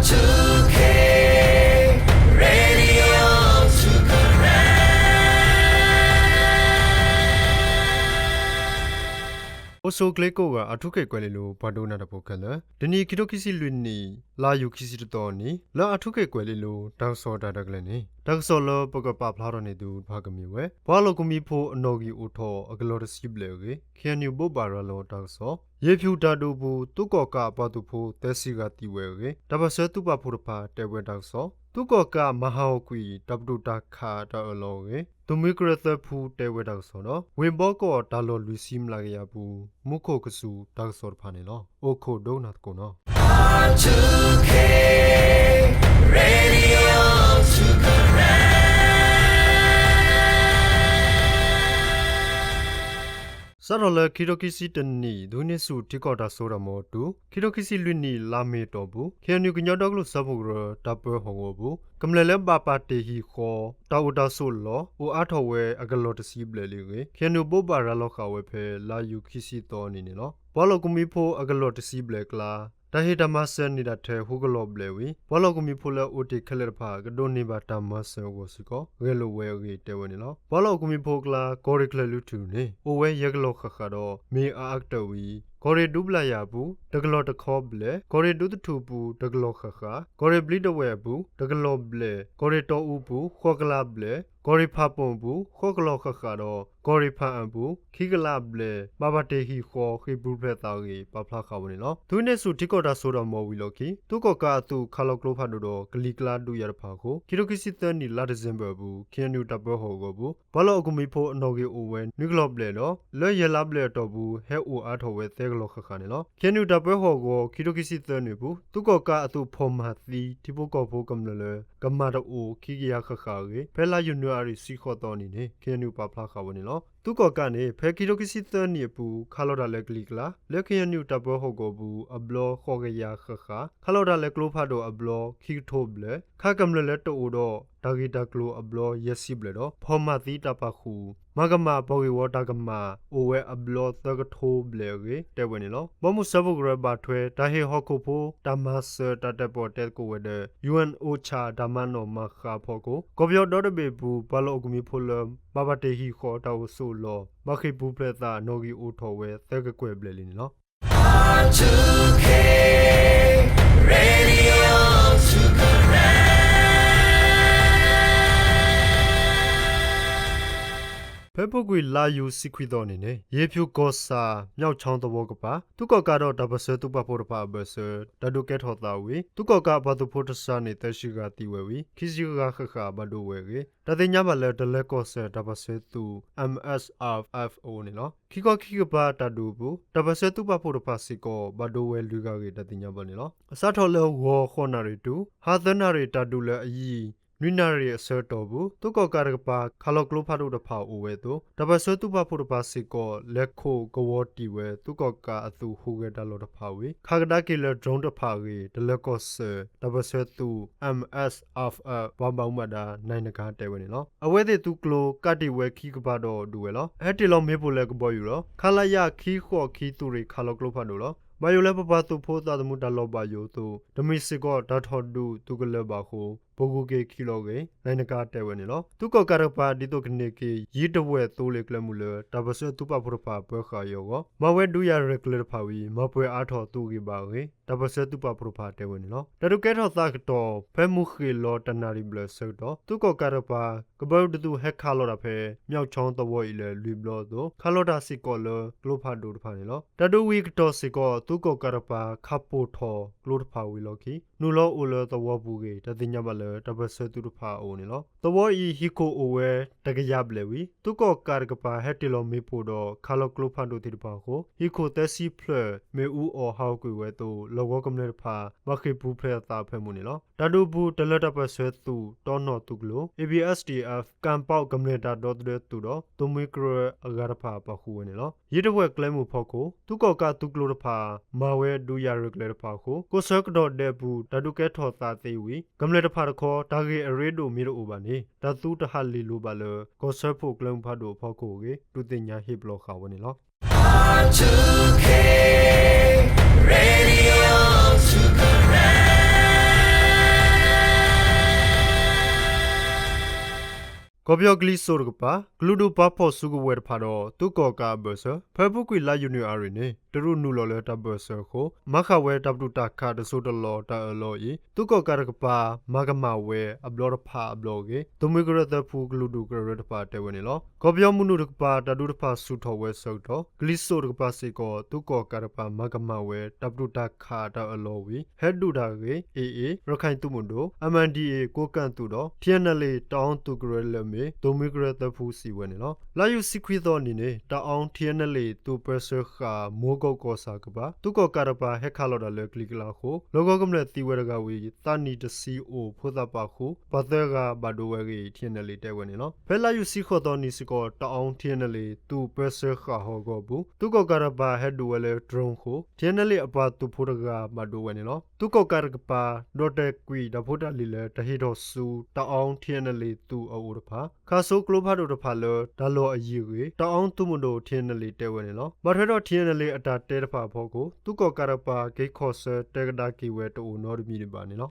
two K Radio two Karen. အိၣ်ဆူၣ်ချ့ကိးဂၤ အၣ်ထူခ့ၣ်ကွဲၤလ့လိၤ ပှၤဒိကနၣ်တၢ်ဖိခဲလၢာ်, တနံၤ ခံထိခံဆံလွံၢ်နံၣ် လါယူၤခံဆံတသီအနံၤ လၢအၣ်ထူခ့ၣ်ကွဲၤလ့လိၤ တၢ်ကစီၣ်တၢ်ရဲၣ်တၢ်ကျဲၤန့ၣ် တၢ်ကစီၣ်လၢပကပာ်ဖျါထီၣ်န့ၢ်သုတဖၣ်ကမ့ၢ်ဝဲ ပှၤလီၢ်ကမှံဖိအနီၣ်ဂံၢ်အိၣ်ထီၣ်အကလီၢ်တဆံဘျဲၣ်အဂ့ၢ် ခ့ၣ်အဲၣ်ယူၣ် ဘိးဘၣ်ရၤလီၤတၢ်ကစီၣ်, ယ့ၤဖၠူၣ်တၢ်ဒုးအပူၤ သုးကီၣ်ကးအပှၤသုးဖိသၢဆံဂၤသံဝဲအဂ့ၢ် တၢ်ပၢၢ်ဆၢသုးပာ်ဖှိၣ်တဖၣ်တဲဝဲတၢ်ကစီၣ်, သုးကီၣ်ကးမၤဟးဂီၤကွံာ် တၢ်ပတုာ်တၢ်ခးတၢ်အၢၣ်လီၤအဂ့ၢ် သုးမုၢ်ကရၢၢ်သၢဖုတဲဝဲတၢ်ကစီၣ်ဒီး ဝ့ၢ်ဘီကီၢ်တၢ်လီၢ်လွံၢ်ဆံမျးကယၤအပူၤ မူခိၣ်ကစူၤတၢ်ကစီၣ်တဖၣ်န့ၣ်လီၤ. အိၣ်ခိးဒိကနၣ်သကိးနီၤ. စးထီၣ်လၢခံထိခံဆံတနံၣ် ဒုးန့ၢ်ဆူၣ်ထံကီၢ်တၢ်စိတၢ်ကမီၤတုၤ ခံထိခံဆံလွံၢ်နံၣ် လါမ့ၤအတီၢ်ပူၤ ခ့ၣ်အဲၣ်ယူၣ် ကညီဒီကလုာ်စၢဖှိၣ်ကရၢ တၢ်ပၢဟီၣ်ကဝီၤအပူၤ ကမျၢၢ်လၢဘၣ်ပာ်တ့ၢ်ဟံၣ်ဃီ တၢ်အိၣ်တၢ်ဆိးအလီၢ် အိၣ်အါထီၣ်ဝဲအကလီၢ်တဆံဘျဲၣ်လံအဂ့ၢ် ခ့ၣ်အဲၣ်ယူၣ် ဘိးဘၣ်ရၤလီၤဃာ်ဝဲဖဲ လါယူၤခံဆံသီအနံၤန့ၣ်လီၤ. ပှၤလီၢ်ကမှံဖိအကလီၢ်တဆံဘျဲၣ်အကျါ တၢ်ဟ့ၣ်တၢ်မၤစၢၤန့ၢ်ဒၣ်ထဲ ဃုကလီၢ်ဘျဲၣ်ဝံၤ ပှၤလီၢ်ကမှံဖိလၢအအိၣ်တ့ၢ်ခဲလၢာ်တဖၣ် ကဒိးန့ၢ်ဘၣ်တၢ်မၤစၢၤအဂီၢ်စ့ၢ်ကီး ဂဲၤလိာ်ဝဲအဂ့ၢ်တဲဝဲန့ၣ်လီၤ. ပှၤလီၢ်ကမှံဖိအကျါ ကီၢ်ရ့ၣ်ကၠဲၤလွံၢ်ထူၣ်န့ၣ် အိၣ်ဝဲယဲၢ်ကလီၢ်ဃၣ်ဃၣ်ဒီး မ့ၢ်အအါကတၢၢ်ဝံၤ ကီၢ်ရ့ၣ်ဒူဘျၣ်ယၤအပူၤ တကလီၢ်တခီဘျဲၣ်, ကီၢ်ရ့ၣ်ဒူသထူၣ်အပူၤ တကလီၢ်ဃၣ်ဃၣ်, ကီၢ်ရ့ၣ်ဘျံးဒဝဲၢ်အပူၤ တကလီၢ်ဘျဲၣ်, ကီၢ်ရ့ၣ်တီအူအပူၤ ဃိးကလးဘျဲၣ်, ကီၢ်ရ့ၣ်ဖၣ်ပူၣ်အပူၤ ဃိးကလီၢ်ဃၣ်ဃၣ်ဒီး ကီၢ်ရ့ၣ်ဖၣ်အၣ်အပူၤ ခံကလးဘျဲၣ် ဘၣ်ပာ်တ့ၢ်ဟံၣ်ဃီ ဃ့ၢ်ပူၤဖျဲးသးအဂ့ၢ် ပာ်ဖျါဃာ်ဝဲန့ၣ်လီၤ. ဒုးန့ၢ်ဆူၣ်ထံကီၢ်တၢ်စိတၢ်ကမီၤဝံၤအလီၢ်ခံ သုးကီၣ်ကးအသုးခးလီၤကျိဖးဒိၣ်ဒီး ကလံၤကျါဒုးယၤတဖၣ်အဃိ ခံထိခံဆံသၢနံၣ် လါဒံၣ်စ့ဘၢၣ်အပူၤ ခ့ၣ်အဲၣ်ယူၣ် တၢ်ပၢဟီၣ်ကဝီၤအပူၤ ပှၤလီၢ်ကမှံဖိအနီၣ်ဂံၢ်အိၣ်ဝဲ နွံကလီၢ်ဘျဲၣ်ဒီး လၢယဲၢ်လါဘျဲၣ်အတီၢ်ပူၤ ဟဲအိၣ်အါထီၣ်ဝဲသၢကလီၢ်ဃၣ်ဃၣ်န့ၣ်လီၤ. ခ့ၣ်အဲၣ်ယူၣ် တၢ်ပၢဟီၣ်ကဝီၤ ခံထိခံဆံသၢနံၣ်အပူၤ သုးကီၣ်ကးအသုးဖီၣ်မၤသံ ထံဖိကီၢ်ဖိကမျၢၢ်လၢ ကမၣ်တအိၣ်ခံကယၤဃၣ်ဃၣ်အဂ့ၢ် ဖဲလါယနူၤအါရံၤ ဆံဃိးသီအနံၤန့ၣ် ခ့ၣ်အဲၣ်ယူၣ် ပာ်ဖျါဃာ်ဝဲန့ၣ်လီၤ. သုးကီၣ်ကးန့ၣ် ဖဲခံထိခံဆံသၢနံၣ်အပူၤ ခးလီၤတၢ်လၢကလံၤကျါ လၢခ့ၣ်အဲၣ်ယူၣ် တၢ်ပၢဟီၣ်ကဝီၤအပူၤ အဘျီဃိးကယၤဃၣ်ဃၣ်, ခးလီၤတၢ်လၢကျိဖးဒိၣ်အဘျီ ခံကထိဘျဲၣ်, ခးကမျၢၢ်လၢတအိၣ်ဒီးတၢ်ဂ့ၢ်တၢ်ကျိၤအဘျီယဲၢ်ဆံဘျဲၣ်ဒီး ဖီၣ်မၤသံတၢ်ပာ်ဃုာ် မၤကမၣ်ပှၤဂ့ၢ်ဝီတၢ်ကမၣ် အိၣ်ဝဲအဘျီသၢကထိဘျဲၣ်အဂ့ၢ် တဲဝဲန့ၣ်လီၤ. ဘီမုၢ်စၢဖှိၣ်ကရၢဘၣ်ထွဲ တၢ်ဟ့ၣ်ဟီၣ်ခိၣ်ဖိတၢ်မၤစၢၤတၢ်တၢၣ်ပီၣ်တဲသကိးဝဲၤဒၢး ယူၣ်အၣ်အိၣ်ဆၣ် တၢ်မၤနီၣ်မၤဃါအဖီခိၣ် ကီၢ်ပယီၤဒီတဘ့ၣ်အပူၤ ပှၤလီၢ်အိၣ်ကမှံဖိလၢ ဘၣ်ပာ်တ့ၢ်ဟံၣ်ဃီတၢ်အိၣ်ဆိးအလီၢ် ဘၣ်ဃ့ၢ်ပူၤဖျဲးသး နီၣ်ဂံၢ်အိၣ်ထီၣ်ဝဲသၢကကွဲၢ်ဘျဲၣ်လံန့ၣ်လီၤ. ဖဲအပူၤကွံာ်လါယူၤ ဆံခွံသီအနံၤန့ၣ် ယ့ၤဖၠူၣ်ကီၢ်ဆၣ် မျောက်ချောင်းသဝီကပၤ သုးကီၣ်ကးဒီးတၢ်ပၢၢ်ဆၢသုးပာ်ဖှိၣ်တဖၣ်အဘၢၣ်စၢၤ တၢ်ဒုးကဲထီၣ်သးဝံၤ သုးကီၣ်ကးအပှၤသုးဖိတစှၤန့ၢ်သၢဆံဂၤသံဝဲဝံၤ ခံဆံဂၤဃၣ်ဃၣ်ဘၣ်ဒိဝဲအဂ့ၢ် တၢ်သ့ၣ်ညါဘၣ်လၢ တလၢၤကီၢ်စဲၣ်တၢ်ပၢၢ်ဆၢသုး M S R F အအိၣ်န့ၣ်လီၤ. ခံခီခံကပၤတၢ်ဒုးအပူၤ တၢ်ပၢၢ်ဆၢသုးပာ်ဖှိၣ်တဖၣ်စ့ၢ်ကီး ဘၣ်ဒိဝဲလွံၢ်ဂၤအဂ့ၢ် တၢ်သ့ၣ်ညါဘၣ်န့ၣ်လီၤ. အစးထီၣ်လၢဂီၤဃိးနၣ်ရံၣ်တုၤ ဟါသၢနၣ်ရံၣ်တၢ်ဒုးလၢအယံၤ နွံနၣ်ရံၣ်အဆၢကတီၢ်အပူၤ သုးကီၣ်ကးတကပၤ ခးလီၤကျိဖးဒိၣ်တဖၣ်အိၣ်ဝဲအသိး တၢ်ပၢၢ်ဆၢသုးပာ်ဖှိၣ်တဖၣ်စ့ၢ်ကီး လဲၤခိးကဝီၤတံၢ်ဝဲ သုးကီၣ်ကးအသုးဟူးဂဲၤတၢ်လီၢ်တဖၣ်ဝံၤ ခးကဒါက့ၤလၢ drone တဖၣ်အဂ့ၢ် တလၢၤကီၢ်စဲၣ် တၢ်ပၢၢ်ဆၢသုး M S R F ပှၤဘၣ်မူဘၣ်ဒါ နၢ်နကၤတဲဝဲန့ၣ်လီၤ. အဝဲသ့ၣ်သုးကျိၤ ကးတံာ်ဝဲခံကပၤဒီးဒုးဝဲလီၤ. ဟဲတ့ၢ်လီၤမ့ၣ်ပိၢ်လၢကဘီယူၤလီၤ. ခလရ ခံဃိးခံသုးရ့ၣ်ခးလီၤကျိဖးဒိၣ်လီၤ. ဘၣ်ယိၣ်လၢပပှၤသုးဖိသးသမူတၢ်လီၤဘၣ်ယိၣ်အသိး တမံၤစ့ၢ်ကီးတၢ်ထီၣ်ဒုးသုးကလၢၤဘၣ်အဃိ ပဂုၤက့ၤခံလီၤအဂ့ၢ် နၢ်နကၤတဲဝဲန့ၣ်လီၤ. သုးကီၣ်ကးတကပၤ ဒ်သိးကန့ၢ်က့ၤ ယံၤတဝဲၢ်သိလ့ၣ်ကျဲမုၢ်လၢ တၢ်ပၢၢ်ဆၢသုးပာ်ဖှိၣ်တဖၣ်ပၢဃာ်အီၤအဂီၢ် မၤဝဲဒုးယၤရဲၣ်ကျဲၤတဖၣ်ဝံၤ မၤပှဲၤအါထီၣ်သုးဂံၢ်ဘါအဂ့ၢ် တၢ်ပၢၢ်ဆၢသုးပာ်ဖှိၣ်တဖၣ်တဲဝဲန့ၣ်လီၤ. တၢ်ဒုးကဲထီၣ်သးအကတီၢ် ဖဲမုၢ်ဃ့ၢ်လီၤတနၣ်ရံၣ်ဘျဲၣ်အဆၢကတီၢ် သုးကီၣ်ကးတကပၤ ကဘီယူၤတသုးဟဲခးလီၤတၢ်ဖဲ မျောက်ချောင်းသဝီအံၤလၢလွံၢ်ဘျီအသိး ခးလီၤတၢ်စ့ၢ်ကီးလၢကျိဖးဒိၣ်တဖၣ်န့ၣ်လီၤ. တၢ်ဒုးဝံၤအကတီၢ်စ့ၢ်ကီး သုးကီၣ်ကးတကပၤ ခးပိၢ်ထီၣ်ကျိတဖၣ်ဝံၤလီၢ်ခံ နုာ်လီၤအိၣ်လၢသဝီပူၤအဂ့ၢ် တၢ်သ့ၣ်ညါဘၣ်လၢ တၢ်ပၢၢ်ဆၢသုးတဖၣ်အအိၣ်န့ၣ်လီၤ. သဝီအံၤ ဟံၣ်ခိၣ်အိၣ်ဝဲတကယၤဘျဲၣ်ဝံၤ သုးကီၣ်ကးတကပၤ ဟဲတ့ၢ်လီၤမ့ၣ်ပိၢ်ဒီး ခးလီၤကျိဖးဒိၣ်သ့ၣ်တဖၣ်အဃိ ဟံၣ်ခိၣ်သၢဆံဖျၢၣ် မ့ၣ်အူအီၣ်ဟးဂီၤကွံာ်ဝဲအသိး လီၢ်ကဝီၤကမျၢၢ်တဖၣ် ဘၣ်ဃ့ၢ်ပူၤဖျဲးအသးဖဲမုၢ်န့ၣ်လီၤ. တၢ်ဒုးအပူၤ တလၢတၢ်ပၢၢ်ဆၢသုး တီနီၣ်သုးကျိၤ A B S D F ကၣ်ပီၣ်ကမျၢၢ်တၢ်ဒီသဒၢသုးဒီး သုးမုၢ်ကရၢအဂၤတဖၣ် ပာ်ဃုာ်ဝဲန့ၣ်လီၤ. ယံၤတဝဲၢ်ကျဲမုၢ်ဖီခိၣ် သုးကီၣ်ကးသုးကျိၤတဖၣ် မၤဝဲဒုးယၤရဲၣ်ကျဲၤတဖၣ်အဃိ ကိးဆၢကတီၢ်ဒဲးအပူၤ တၢ်ဒုးကဲထီၣ်သးသ့ဝံၤ ကမျၢၢ်တဖၣ်တခီ တၢ်ဂ့ၢ်အရ့ဒိၣ်မ့ၢ်တအိၣ်ဘၣ်န့ၣ် တၢ်သုတဟးလ့ၤလိၤဘၣ်လၢ ကီၢ်စၢဖှိၣ်ကျဲမုၢ်ဖးဒိၣ်အဖီခိၣ်အဂ့ၢ် ဒုးသ့ၣ်ညါဟ့ၣ်ပလီၢ်ဃာ်ဝဲန့ၣ်လီၤ. ကီၢ်ပယီၤကလံၤစိးတကပၤ ကလုာ်ဒူၣ်ပာ်ဖှိၣ်စုကဝဲၤတဖၣ်ဒီး သုးကီၣ်ကးအဘၢၣ်စၢၤ ဖဲအပူၤကွံာ်လါယနူၤအါရံၤန့ၣ် တရူးနုာ်လီၤလၢတၢ်ဘၢၣ်စၢၤအဃိ မၤဃၣ်ဝဲတၢ်ပတုာ်တၢ်ခးတစိၢ်တလီၢ်တၢ်အၢၣ်လီၤအံၤ သုးကီၣ်ကးတကပၤ မၤကမၣ်ဝဲအဘျီတဖၣ်အဘျီအဂ့ၢ် သုးမုၢ်ကရၢသၢဖုကလုာ်ဒူၣ်ကရၢတဖၣ်တဲဝဲန့ၣ်လီၤ. ကီၢ်ပယီၤမုၢ်နုာ်တကပၤ တၢ်ဒုးတဖၣ်ဆူၣ်ထီၣ်ဝဲဆၢကတီၢ် ကလံၤစိးတကပၤစ့ၢ်ကီး သုးကီၣ်ကးတကပၤ မၤကမၣ်ဝဲတၢ်ပတုာ်တၢ်ခးတၢ်အၢၣ်လီၤဝံၤ ဟဲဒုးတၢ်အဂ့ၢ် AA ရခိုင်သုးမုၢ်ဒိၣ် MNDAA ကိုးကန့်သုးဒီး TNLA တအာင်းသုးကရၢလၢအမ့ၢ် သုးမုၢ်ကရၢသၢဖုစံးဝဲန့ၣ်လီၤ. လါယူၤဆံခွံသီအနံၤန့ၣ် တအာင်း TNLA သုးပၢဆှၢဃာ် မိၢ်ကီၢ်ကီၢ်ဆၣ်ကပၤ သုးကီၣ်ကးတကပၤ ဟဲခးလီၤတၢ်လၢကလံၤကျါအဃိ လီၢ်ကဝီၤကမျၢၢ်သံဝဲတဂၤဝံၤ သးနံၣ်တဆံအိၣ် ဖိသၣ်ပာ်ဃုာ် ပှၤသၢဂၤဘၣ်ဒိဝဲအဂ့ၢ် TNLA တဲဝဲန့ၣ်လီၤ. ဖဲလါယူၤဆံဃိးသီအနံၤစ့ၢ်ကီး တအာင်း TNLA သုးပၢဆှၢဃာ်ဟီၣ်ကဝီၤအပူၤ သုးကီၣ်ကးတကပၤ ဟဲဒုးဝဲလၢ drone အဃိ TNLA အပှၤသုးဖိတဂၤဘၣ်ဒိဝဲန့ၣ်လီၤ. သုးကီၣ်ကးတကပၤ ဒီၣ်တဲာ်ကွံာ်တၢ်ဖိတၢ်လံၤလၢ တၢ်ဟ့ၣ်ထီၣ်ဆူ တအာင်း TNLA သုးအအိၣ်တဖၣ် ခးစိကျိဖးဒိၣ်တဖၣ်လၢ တၢ်လီၢ်အယံၤအဂ့ၢ် တအာင်းသုးမုၢ်ဒိၣ် TNLA တဲဝဲန့ၣ်လီၤ. ဘၣ်ထွဲဒီး TNLA အတၢ်တဲတဖၣ်အဖီခိၣ် သုးကီၣ်ကးတကပၤ က့ၤခီၣ်ဆၢတဲကဒါက့ၤဝဲတအိၣ်နီတမံၤဒံးဘၣ်န့ၣ်လီၤ.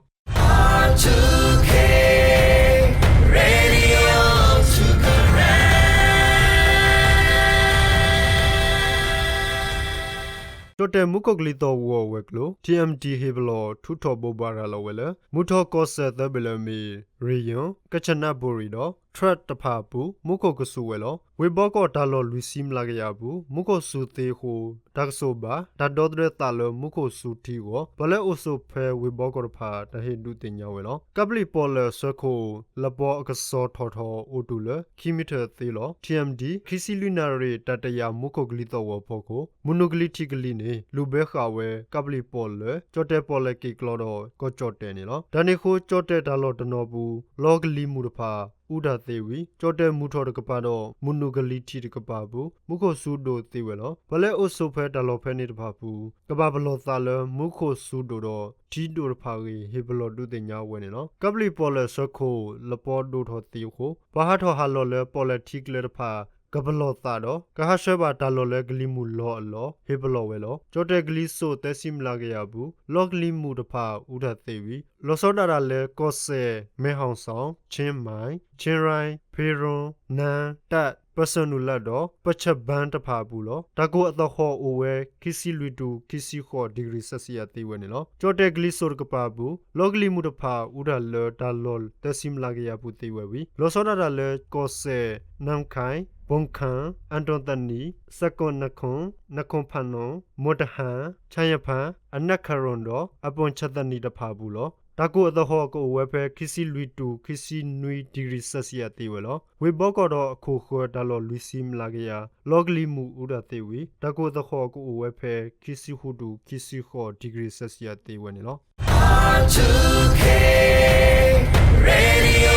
ကၠီၣ်တဲၣ်မူခိၣ်ကလံၤသီၣ်ဂီၤဝဲၤကျိၤ TMT ဟ့ၣ်ပလီၢ် ထုးထီၣ်ဘိးဘၣ်ရၤလီၤဝဲလၢ မုၢ်ထီၣ်ကီၢ်စဲၣ်သၢဘ့ၣ်လၢအမ့ၢ် ရယၢၣ်, ကၠနၣ်ဘူရံၤဒီး ထြဲးတဖၣ်အပူၤ မူခိၣ်ကစူၤဝဲလီၤ. ဝ့ၢ်ဘီကီၢ်တၢ်လီၢ်လွံၢ်ဆံမျးကယၤအပူၤ မူခိၣ်စူၤသ့အဃိ တၢ်ကစီၣ်ဘၣ် တၢ်ဒီသဒၢသးလၢမူခိၣ်စူၤထံအဂီၢ် ပှၤလၢအိၣ်ဆိးဖဲဝ့ၢ်ဘီကီၢ်တဖၣ် တၢ်ဟ့ၣ်ဒုးသ့ၣ်ညါဝဲလီၤ. ကးပလံၣ်ပီၣ်လဲၣ်အဆၢခိၣ် လပီအကစီၣ်ထီၣ်ထီၣ်အိၣ်တုၤလၢ ခံမံထၢၣ်သ့လီၤ. TMT ခံဆံလွံၢ်နၣ်ရံၣ် တၢ်တယာ် မူခိၣ်ကလံၤသီၣ်ဂီၤအဖီခိၣ် မုၢ်နုာ်ကလံၤထံးကလံၤန့ၣ် လူၤဘဲဃာ်ဝဲ ကးပလံၣ်ပီၣ်လဲၣ် ကၠီၣ်တဲၣ်ပီၣ်လဲၣ်က့ၤကျီဒီး ကီၢ်ကၠီၣ်တဲၣ်န့ၣ်လီၤ. တၢ်န့ၣ်အဃိ ကၠီၣ်တဲၣ်တၢ်လီၢ်တနီၤပူၤ လီကလံၤမုၢ်တဖၣ် အူတၢ်သ့ဝံၤ ကၠီၣ်တဲၣ်မုၢ်ထီၣ်တကပၤဒီး မုၢ်နုာ်ကလံၤထံးတကပၤအပူၤ မူခိၣ်စူၤဒိၣ်သ့ဝဲလီၤ. ပှၤလၢအိၣ်ဆိးဖဲတၢ်လီၢ်ဖဲန့ၣ်တဖၣ်အပူၤ ကဘၣ်ပလီၢ်သးလၢ မူခိၣ်စူၤဒိၣ်ဒီး ထံဒိၣ်တဖၣ်အဂ့ၢ် ဟ့ၣ်ပလီၢ်ဒုးသ့ၣ်ညါဝဲန့ၣ်လီၤ. ကးပလံၣ်ပီၣ်လဲၣ်အဆၢခိၣ် လပီဒိၣ်ထီၣ်သ့အဃိ ပှၤဟးထီၣ်ဟးလီၤလၢပီၣ်လဲၣ်ထံကျဲတဖၣ် ကပလီၢ်သးဒီး ကဟးဆှၢဘၣ်တၢ်လီၢ်လၢကလံၤမုၢ်လီၤအလီၢ် ဟ့ၣ်ပလီၢ်ဝဲလီၤ. ကၠီၣ်တဲၣ်ကလံၤစိးသၢဆံမျးကယၤအပူၤ လီကလံၤမုၢ်တဖၣ်အူတၢ်သ့ဝံၤ လီၤဆီဒၣ်တၢ်လၢကီၢ်စဲၣ် မဲၢ်ဟီၣ်စီၣ်, ခၠ့ၣ်မၢၣ်, ခၠ့ရၢၢ်, ဖ့ရိၣ်, နၢ်, တၢး, ပၢၢ်ဆၢၣ်နူၤလၢၣ်ဒီး ပဆၢၣ်ဘၢၣ်တဖၣ်အပူၤလီၤ. တၢ်ကိၢ်အသဟီၣ်အိၣ်ဝဲ ခံဆံလွံၢ်တုၤ ခံဆံဃိး degree Celsius သ့ဝဲန့ၣ်လီၤ. ကၠီၣ်တဲၣ်ကလံၤစိးတကပၤအပူၤ လီကလံၤမုၢ်တဖၣ်အူတၢ်လၢတၢ်လီၢ်သၢဆံမျးကယၤအပူၤသ့ဝဲဝံၤ လီၤဆီဒၣ်တၢ်လၢကီၢ်စဲၣ် နၢမ်ခၢၣ်, ဘိၣ်ခၢၣ်, အၣ်ဒိၣ်သနံၣ်, စကီၣ်နၢ်ခိၣ်, နၢ်ခိၣ်ဖးနီၣ်, မိၢ်တဟၣ်, ခၠါယဖၣ်, အနၢ်ခၣ်ရိၣ်ဒီး အပိၣ်ဆၣ်သနံၣ်တဖၣ်အပူၤလီၤ. တၢ်ကိၢ်အသဟီၣ်ကအိၣ်ဝဲဖဲ ခံဆံလွံၢ်တုၤ ခံဆံနွံ degree Celsius သ့ဝဲလီၤ. ဝ့ၢ်ဘီကီၢ်ဒီးအခိၣ်ဃၢၤတၢ်လီၢ်လွံၢ်ဆံမျးကယၤ လီကလံၤမုၢ်အူတၢ်သ့ဝံၤ တၢ်ကိၢ်အသဟီၣ်ကအိၣ်ဝဲဖဲ ခံဆံဃုတုၤ ခံဆံဃိး degree Celsius သ့ဝဲန့ၣ်လီၤ. ရ